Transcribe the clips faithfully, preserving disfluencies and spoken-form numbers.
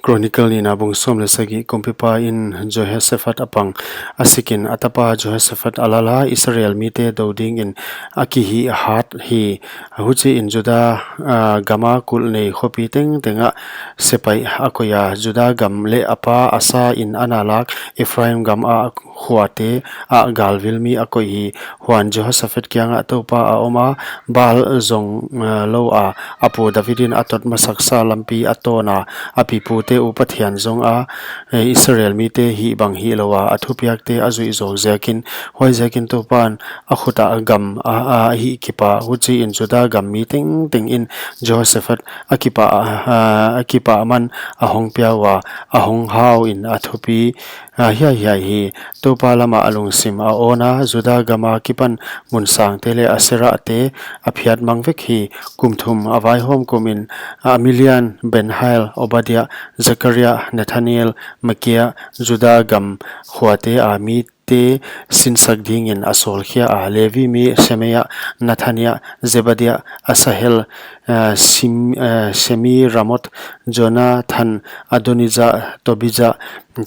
Chronicle nihna bung sawm leh sagih. Kumpipa in Jehoshaphat a pang, a sikin a tapa Jehoshaphat a lala, Israel mite dou dingin a kihihhat hi. Huchiin Juda, ah, gama kulh nei khopi tengteng ah sepaih a koih a, Juda gam leh a pa Asa in a na lak, Ephraim gam a khuate ah galvil mi a koih hi. Huan Jehoshaphat kiangah Toupa a om a, Baal zong, ah, lou a, a pu David in a tot masaksa lampi a tawn a, a pipute uh Pathian zong a, eh, Israel mite hih bang hih lou a, a thupiakte a zuih zawk ziakin, huaiziakin Toupan a khut ah gam a, a hih kip a. Huchiin Juda gam mi tengteng in Jehoshaphat a kipah, ah, a kipah man a hong pia ua, a hong hau in a thupi, ah, hiaihiai hi. Toupa lamah a lungsim a awn a, Juda gam akipan mun sangte leh Aserahte a phiat mang vek hi. Kum thum a vaihawm kumin, ah, Amelian, Benhail, Obadia, Zakaria, Nethanel, Makia, Juda gam khuate a mi te sinsak dingin a sawlkhia a, Levi mi Shemaiah, Nathaniah, Zebadia, Asahel, eh, Sim-, eh, Semiramoth, Jonathan, Adonijah, Tobijah,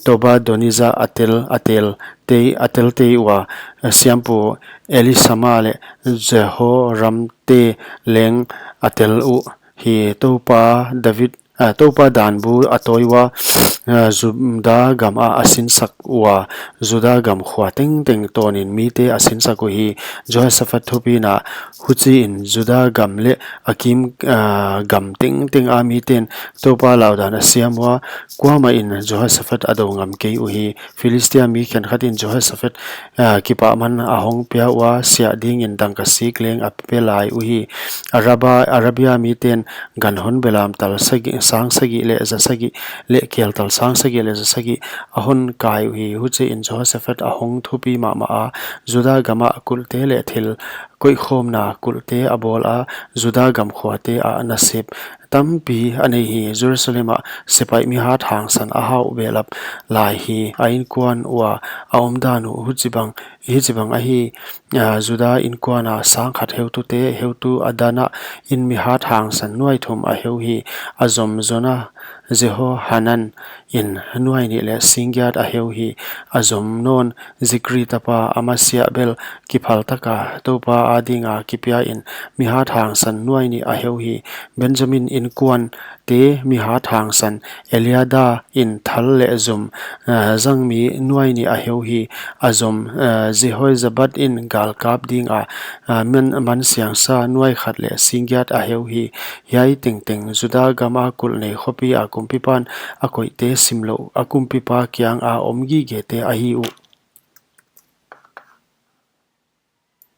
Toba, Donijah, Atel, Atel, tei, Atel tei ua, eh, siampu Elisama leh Jehoram te leng a tel uh hi. Toupa David, ah, Toupa danbu a tawi ua, ah, Juda gam ah a sinsak ua, Juda gam khua tengteng tawnin mite a sinsak uhi. Jehoshaphat thupina. Huchiin Juda gam leh a kim, ah, gam tengteng a miten Toupa laudan a siam ua, kuamah in Jehoshaphat a dou ngam kei uhi. Philistia mi khenkhat in Jehoshaphat, ah, kipah man a hong pia ua, siah dingin dangka sik leng a pe lai uhi. Araba, Arabia miten ganhon belam tal sagih, sang sagih leh za sagih leh kel tal sang sagih leh za sagih a hon kai uhi. Huchiin Jehoshaphat a hong thupi mahmah a, Juda gam ah kulhte leh thil koihkhawmna kulhte a bawl a, Juda gam khuate ah nasep tampi a nei hi. Jerusalem ah sepaih mihat hangsan a hau behlap lai hi. A inkuan ua a omdan uh huchibang, hichibang ahi, ah, Juda inkuan a sang khat heutute, heutu Adana in mihat hangsan nuai thum a heu hi. A zom Jona, Jehohanan in nuai nih leh singgiat a heu hi. A zom nawn Zikri tapa Amasia bel kiphal taka Toupa adinga kipia in mihat hangsan nuai nih a heu hi. Benjamin inkuante mihat hangsan Eliada in thal leh zum, ah, zangmi nuai nih a heu hi. A zom, ah, Jehozabat in galkap dinga, ah, man, man siangsa nuai khat leh singgiat a heu hi. Hiai tengteng Juda gam a kulh nei khopi a kumpipan a koihte simlouh a kumpipa kianga om gigete ahi uh.